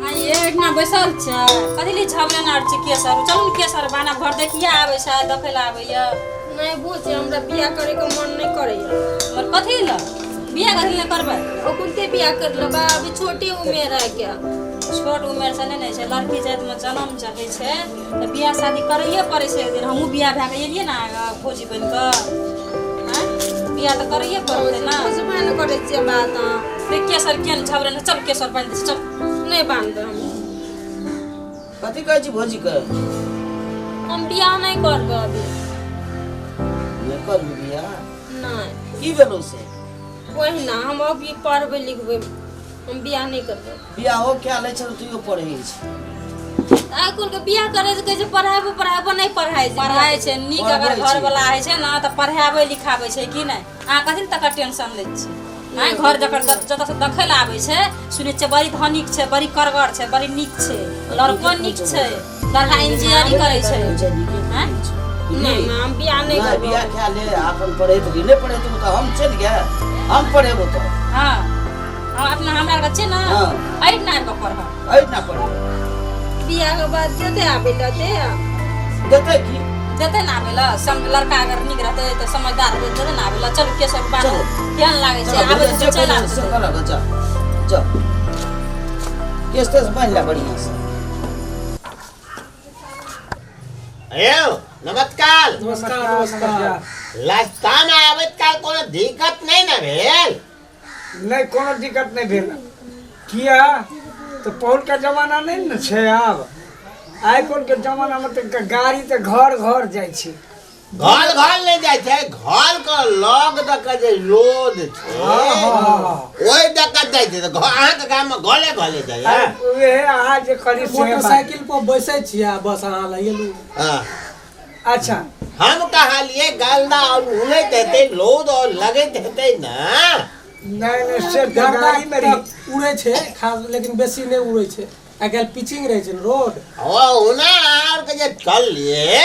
आइए एहिठिना बैसल छै कथी लिए झगड़न आर छै केसर चलू ने केसर बाना घर देखिए आबै छै देखै लए आबैया नहि बुझ हमरा बियाह करैके मन नहि करैया मगर कथी लए बियाह कथी लए करबै ओकुलते बियाह कर लेबा अभी छोटे उमेर है क्या छोट उमेर से नहि ने छै लड़की जातिमे जनम जे होइ छै तऽ बियाह शादी करैए पड़ै छै एक दिन हमहूँ बियाह भए कऽ एलियै ने भौजी बनि कऽ आँय बियाह तऽ करैए पड़तै ने बुझबे नहि करै छियै बात अहाँ देख केसर केहन झगड़न चल केसर बान्हि दै छै चल नहि बान्हबै हम कथी कहै छी भौजी के हम बियाह नहि करबै अभी नहि करबी बियाह नहि की भेलौ से ओहिना हम अभी पढ़बै लिखबै हम बियाह नहि करबै बियाहो कए लै छै तैयो पढ़ै छै आइ काल्हि के बियाह करै छै कहै छै पढ़ाबो पढ़ाबो नहि पढ़ाइ छै पढ़ाइ छै नीक अगर पढ़बै छै। घरवला होइ छै ने तऽ पढ़ाबै लिखाबै छै कि नहि अहाँ कथी लए तकर टेंशन लै छियै आँय घर जकर जतऽसँ देखै लए आबै छै सुनै छियै बड़ी धनिक छै बड़ी करगर छै बड़ी नीक छै लड़को नीक छै लड़का इंजीनियरिंग करै छै आँय? नहि नहि हम बियाह नहि नहि करबै बियाह कए ले अपन पढ़ैत रही नहि पढ़ेतौ तऽ हम चलि गेल हम पढ़ेबो तऽ हँ हम अपना हमरा आरके छै ने हँ। एहिठिना आबि कऽ पढ़ब एहिठिना पढ़ेबो बियाह के बाद जेतै आबै लए ते देतै की देतै ने आबै लए सम लड़का अगर नीक रहतै तऽ समझदार रहतै देतै ने आबै लए चलू केसर बात चलू। केहन लागै छै चल आबै जे छै चलि करै आबै से छै करऽ गऽ, चल चल केस तेस बान्हि ले बढ़िआँ से यौ नमस्कार नमस्कार नमस्कार रास्तामे आबैत काल कोनो दिक्कत नहि ने भेल नहि कोनो दिक्कत नहि भेल किया तऽ पहिलका जमाना नहि ने छै आब आइ काल्हिके जमानामे तऽ गाड़ी तऽ घर घर जाइ छै घर घर नहि जाइ छै घर के लग दऽ के जे लोड छै हँ, हँ, हँ। ओहि दऽ के जाइ छै तऽ अहाँके गाममे घरे घरे जाइए उएह अहाँ जे करी से बात। मोटरसाइकिल पर बैसै छियै आ बस अहाँ लए एलहुँ हँ अच्छा हम कहलिए गलदा और उड़ैत हेतै लोद और लगैत हेतै ने नहि नहि से तऽ गर्दा गाड़ीमे रही तऽ उड़ै छै खास लेकिन बेसी नहि उड़ै छै आइ काल्हि पिचिंग रहै छै ने रोड ओ ओना आर के जे चललिए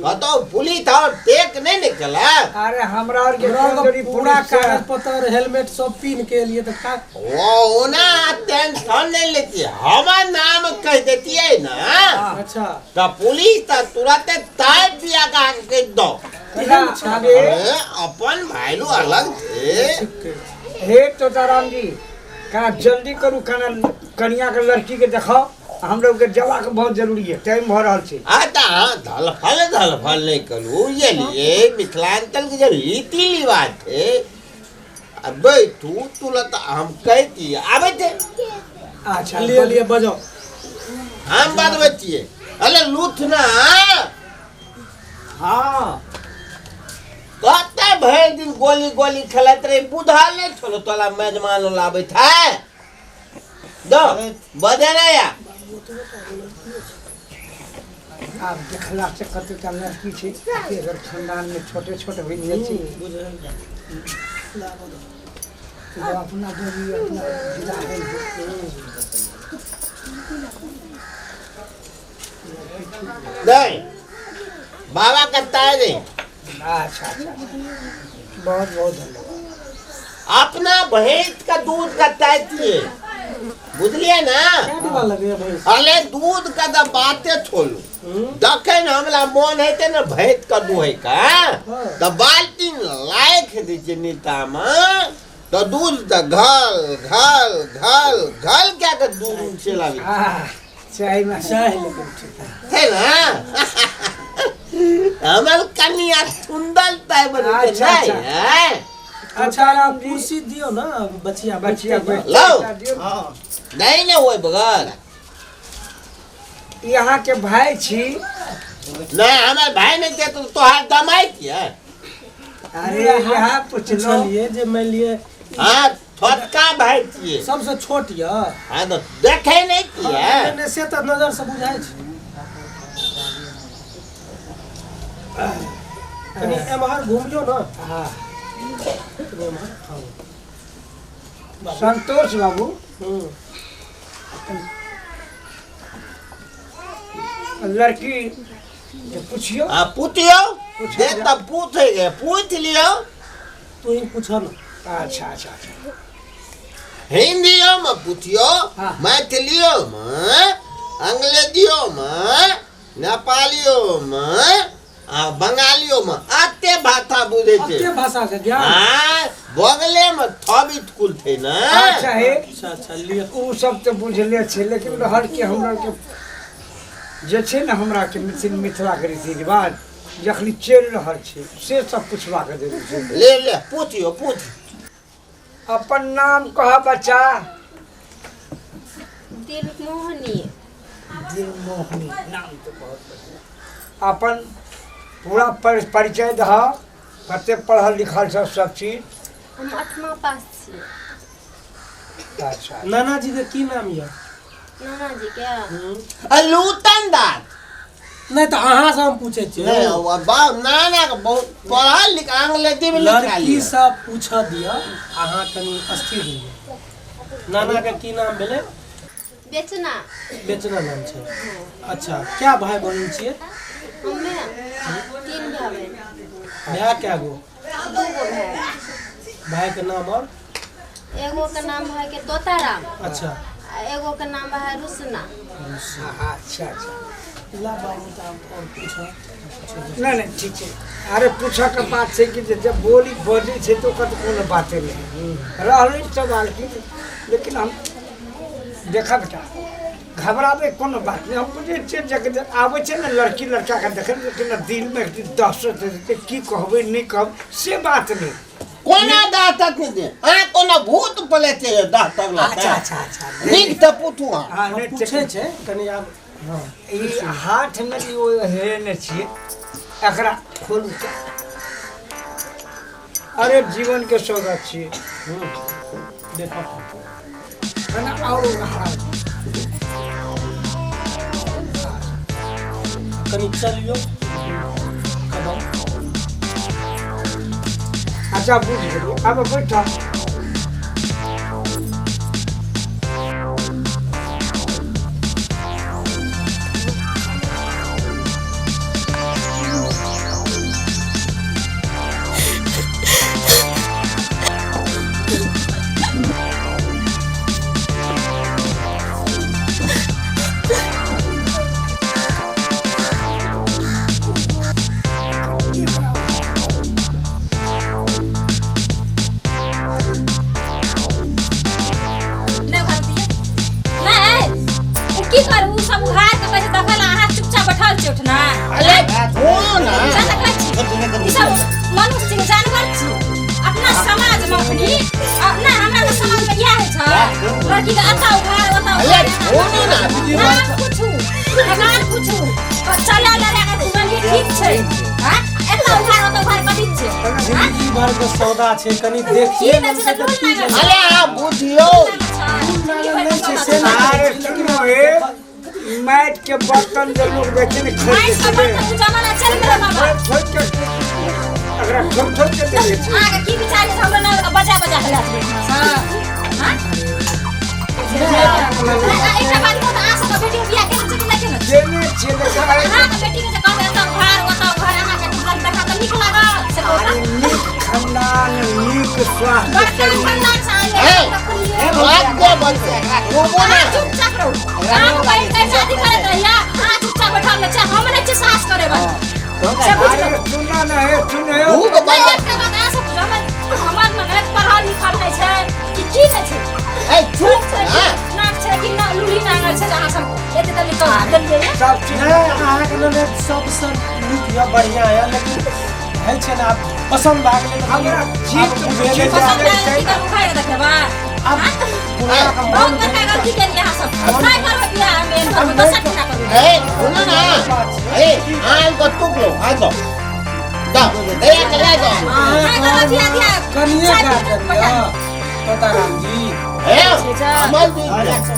कतौ पुलिस और टेक नहि ने केलक अरे हमरा आरके हमरा कोन आरके जरूरी पूरा पुलिस छै? कागज पत्तर हेलमेट सब पीन के एलियै तऽ का ओ ओना टेंशन नहि लेतियै हमर नाम कहि देतियै ने अच्छा तऽ पुलिस तऽ तुरते ताकि दिया के अहाँके कहि दो केहन छै? अरे अरे, अपन भाइलू अलग थे ठीक कहै छी। हे तोताराम जी कना जल्दी करू कना कनिया के लड़की के देखाओ हम लोग के जबाक बहुत जरूरी है टाइम भऽ रहल छै आ तऽ अहाँ धलफल धलफल नहि करू ये लिए मिथिलांचल के जे रीति रिवाज छै आ बैठू तुरंत हम कहती आबै छै अच्छा लिए लिए बजाओ हम बतबै छियै अरे लूथ ना हाँ कते भरि दिन गोली गोली खेलैत रही बुझल नहि छलो तोरा मेजमान लाबैत है दो बजे ना या आब देखला से कतेटा लड़की छै एकर खानदान में छोटे छोटे बनि जाइ छै तो अपना बोली अपना विदा भेल नहीं बाबा करता है नहीं अच्छा अच्छा बहुत बहुत धन्यवाद अपना भैंस का दूध का चाहिए बुझलिए ना क्या डिब्बा लगैया भैंस अरे दूध का तो बाते छोड़ू जखन हमरा मोन हेतै ने भैंस का दुहै का तऽ बाल्टी राखि दै छियै नीचामे तऽ दूध तऽ घल घल घल घल कए कऽ दूध चलि आबै छै। आह, चाय में चाय लेकिन ठीक छै ने हमर कनिया सुन्दर चाय बनबै अच्छा, छै अच्छा। नहि हैं? अच्छा आप कुर्सी दियो ना बचिया बचिया बैठतै ना। लाओ। दियौ। नहीं ने ओहि बगल ई अहाँके भाय छी नहीं हमर भाय नहीं छै तो तोहार दमाइ किया अरे यहाँ पुछलहुँ पुछलिए जे मान लिए हाँ छोटका भाय छियै सबसे छोट यऽ हाँ तो देखे नहीं किया नहि से तऽ नजर से बुझाइ छै कनि एम्हर घुमियौ ने हाँ कनि एम्हर हँ। बाबू। संतोष बाबू लड़की के पुछियो। आ पूछियो जे तब पूछे के पूछ लियो। तू ही पूछ न। अच्छा अच्छा अच्छा हिंदियो में पूछियो, हाँ। मैथिलियो में, अंग्रेजियो में, नेपालियो में आ बंगालियो में अते भाषा बुझे छे। अते भाषा के ज्ञान। हाँ, बगले में थबित कुल थे ना। अच्छा हे। अच्छा अच्छा लियो। उ सब तो बुझले छे, लेकिन रहल के हमरा के जे छे ने हमरा के मिथिला के रीति रिवाज जखनी चलि रहल छे से सब पुछबाक जरूरी छे। ले ले पूछियो पूछ। अपन नाम कह बच्चा। दिलमोहनी। दिलमोहनी नाम तो बहुत बढ़िया। अपन पूरा परिचय दह, कते पढ़ल लिखल सब सब चीज। हम 8वां पास छी। अच्छा। नाना जी के की नाम यऽ? नाना जी के लूतन दास। नहीं तो अहाँ से हम पूछे छियै। नहीं, वो बाप नाना के बहुत पढ़ल लिखल अंग्रेजी में लिखल लड़की यऽ। सब पूछ दिअ, अहाँ कनी अस्थिर होइए। नाना के की नाम भेलै? बेचना। बेचना नाम छै। अच्छा, क्या भाई बहिन छियै? हमे 3 भाई बहिन। भाय क्या गो? 2 गो भाई। भाई के नाम और? एगो के नाम है के तोताराम। अच्छा। आ एगो के नाम है रुसना। अच्छा अच्छा। ला बाबू तो और पूछो। नहीं नहीं ठीक है। अरे पूछा के बात छै कि जब बोली बजै छै तो ओकर कोनो बाते नहीं रहलै सवाल की, लेकिन हम देखा बेटा घबराबे कोनो बात नहीं। हम बुझै छियै जब आबै छै ने लड़की लड़का के देखै लेकिन दिल में दहशत हेतै की कहबै नहीं कहब से बात नहीं। कोना दाह तक दे अहाँ कोना भूत पले छै दाह तक लग। अच्छा अच्छा अच्छा नीक तऽ पूछू अहाँ। हाँ, नहीं, पूछे छै कनी आब। हाँ। ई हाथ में ई ओ हेने छियै, एकरा खोलू। अरे जीवन के सौदा छियै। देखो कना और हाथ कनी चलियो कदम। अच्छा बुझ गेलियै, आब बैठ। की करू सब उघार के पैसे देखल अहाँ चुपचाप बैठल छी उठना। अरे कोन ई सब मनुष्य छी जानवर छी अपना समाज में अपनी अपना हमरा के समाज में इएह होइ छै लड़की के अता उघार ओता अरे छोड़ू ना। नाम पूछू भगवान पूछू चले लड़े के घुमली ठीक छै। हां एता उघार ओता उघार कथी छै? जिंदगी भर के सौदा छै कनी देखिए। अरे आप बुझियो नहीं छै से अरे सुनो हे, माटि के बर्तन जे लोग देखै ने माटि के बर्तन जमाना चलि गेलै बाबा। ठोकि के एकरा ठोकि ठोकि के देखै छै। अहाँके की विचार छै हमरा ना बजा बजा के लए जेबै। हां एकटा बात कहू तऽ अहाँ सबके बेटी के बियाह केने छै कि नहि केने छै? केने छियै लेकिन अहाँके बेटी के जे कहबै एतऽ उघार ओतऽ उघार अहाँके घर देखा तऽ नीक लागत से कहू अरे तऽ? नीक खानदान नीक स्वास्थ्य बड़का शरीर। खानदान से आयल है, बात को बंद अहाँ चुपचाप रहू। अहाँके बहिन के शादी करैत रहियै, अहाँ चुपचाप बैठल रहै छियै, हम नहि छियै साहस करै वाला। से बुझि अरे लेबै। सुनना ने हे, सुन हे। भूख नहि एकटा बात अहाँ सब बुझू, हमर ननैद पढ़ल लिखल नहि छै कि की नहि छै? ए चुप छै कि नाक छै कि ना लूली नांगर छै जे अहाँ सब एते तल्ली कह देलियै ये? सब चीज नहीं अहाँके ननैद सबसँ नीक यऽ बढ़िआँ यऽ, लेकिन होइ छै ने आब पसन्द भए गेलै तऽ हमरा आब जीत बुझेलै जीत जे पसन्द आयल की करू उखाड़ि कऽ देखेबै? आब बुढ़ाके बहुत मन बड़का गलती केलियै अहाँ सब। नहि करबै बियाह हम एहन करबै, दोसर ठिकाना करबै। ए सुनो ना, ए आन को टुक लो आ जाओ दा ए चला जाओ। नहि करबै बियाह दिया। कनिए चारि गार्जियन दिन पटा। यऽ तोताराम जी। ए अमल जी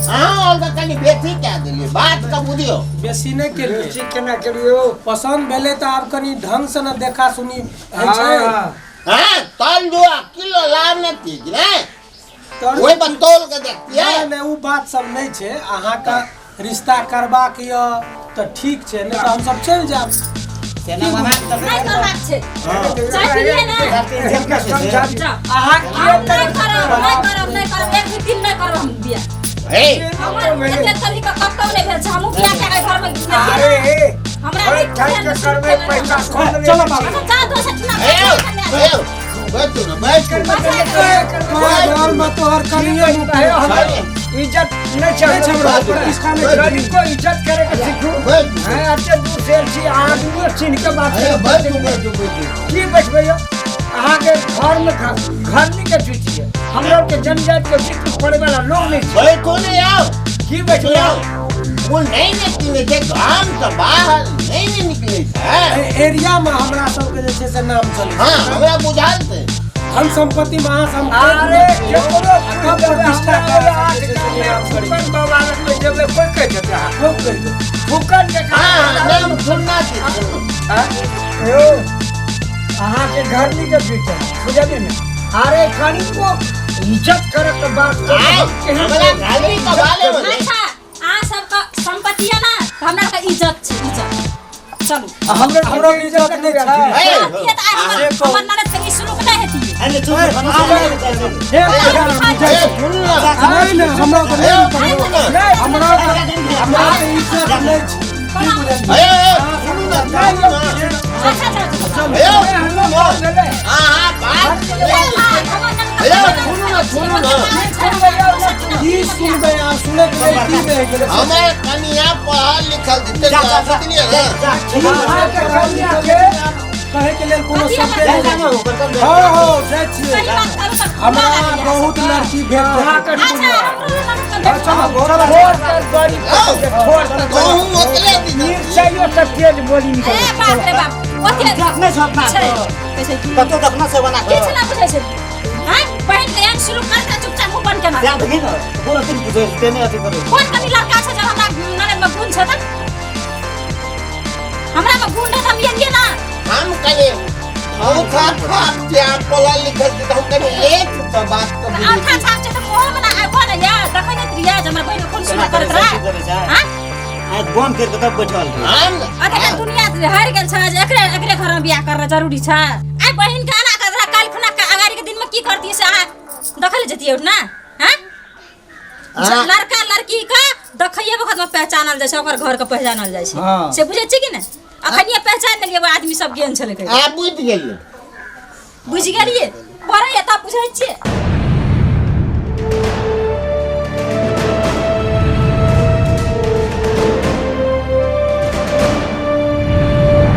हां और कनी बेसी क्या देलिए बात का बुझियो। बेसी नहि केलिए। बेसी केना केलियो? पसंद भेलै तऽ आब कनी ढंग से ने देखा सुनी होइ छै। हाँ हां तल जो किलो लाभ न थी ने ओहि पर तौल के देखतियै। नहि नहि, ओ बात सब नहि छै। अहाँके रिश्ता करबाक यऽ तऽ ठीक छै, नहि तऽ हमसब चलि जायब। नहि करबाक छै, चाय पीलियै ने? जाउ। अहाँ हम नहि करब, नहि करब, नहि करब, एक भी दिन नहि करब हम बियाह। हे, हमर एते तरीका कतौ नहि भेल छै। हमहूँ बियाह कए कऽ घरमे अरे हे, हमरा अरे नहि ठाक के करबै, पैसा कम ले। चलो बाबू। अच्छा, जा दोसर ठिना। हे, हे, बैठू ने, बैठू। तोरा घरमे तोहर कनिये मुँह इज्जत नहीं नहि छै हमरा, प्रतिष्ठा नहि छै। गरीब को इज्जत करे के सीखू। बैठू। हैं, अच्छे दूर से छी आदमियों चिन्ह के बात हे, करू। बैठू बैठू बैठू। की बैठबै यौ? अहाँके घरमे घरनी के चीज छियै, हमरा के जनजाति के बीच में पड़े वाला लोग नहीं छै। बैठू ने आउ। की बैठबै यौ? ओ नहि ने किनै छै, गाम से बाहर नहि ने निकलै छै। एहि एरियामे हमरा सबके जे छै से नाम चलै हाँ, छै। हमरा बुझाल छै। धन संपत्ति में अहाँ सब अरे केकरो कब प्रतिष्ठा हमरा के जे छै से नाम करी। फुकन बाबा लग जेबै, कोइ कहि देतै अहाँ खूब कहि दू। फुकन के हाँ, नाम सुनना छै। हाँ? यौ, अहाँके घरनी के बीच बुझलियै ने? अरे कनिको इज्जत करे के बात करू। आइ, हम केहन हमरा घरनी के बारे में नहि। अच्छा, अहाँ सबके संपत्ति यऽ ने, तऽ हमरा के इज्जत छै, इज्जत। चलू। हमरो हमरो इज्जत नहि छै। हे, किया तऽ आइ हमर हमर ननद के ई सुलूक नहि हेतियै। हे, हे, सुन ने। नहि नहि, हमरा तऽ हे, नहि सुनू ने। हमरा तऽ हमरा तऽ इज्जत नहि छै। की बुझलियै? हे, हे, सुनू ने, सुनू ने। अच्छा, चलू चलू। हे, सुनू ने। अहाँ बात हमर हे, सुनू ने, सुनू ने। की सुनबै अहाँ? सुनैके लेल की रहि गेलै? हमर कनिया पढ़ल लिखल छै, बुझलियै ने? अहाँके कनिया के कहैके लेल कोनो शब्दे नहि छै। हँ हँ, जाइ छियै। सही बात करू तऽ हमरा बहुत लड़की भेट अहाँके अच्छा, हमरो ननद के चलो चलो। ठोर तर गरी ठोर तर गहूँ ओतरे दिन मिरचाइयो से तेज बोली निकल। ए बाप रे बाप, ओते देखने छौ अपना छै कैसे की कतौ देखना छै बना किछु ना बुझै छै। हैं, बहिन के एहन शुरू कर के चुपचाप मुँह बंद केना। जा देखी न, कोनो दिन बुझै छै तेने अथी करै। कोन कनी लड़का छै जब हमरा ननद में गुण छै तऽ हमरा में गुण रहै तऽ हम एलियै ना। हम कनि औठा छाप छै, अहाँ पढ़ल लिखल छी तऽ हम कनि लेट से बात कऽ तऽ बुझै औठा छी। छाप छै तऽ मुँहो में ना आबो ने यार, देखै नहि रहियै जे हमर बहिन के कोन शुरू करैत रहै। हैं, आँखि बंद करि कऽ तब बैठल रही। हम अतका दुनिया हारि गेल छै जे एकरे एकरे घर में बियाह करना जरूरी छै। आइ बहिन के एना कर रहा, काल्हि खुना के अगाड़ी के दिन में की करती से अहाँ देखै लए जतियै ना? हैं, लड़का लड़की के देखैये वक्त में पहचानल जाइ छै, ओकर घर के पहचानल जाइ छै। हाँ। से बुझै छियै कि नहि? अखनिये पहचान लेलियै, ओ आदमी सब केहन छलै कहियो। अहाँ बुझि गेलियै? बुझि गेलियै, पढ़ैये तब बुझै छियै।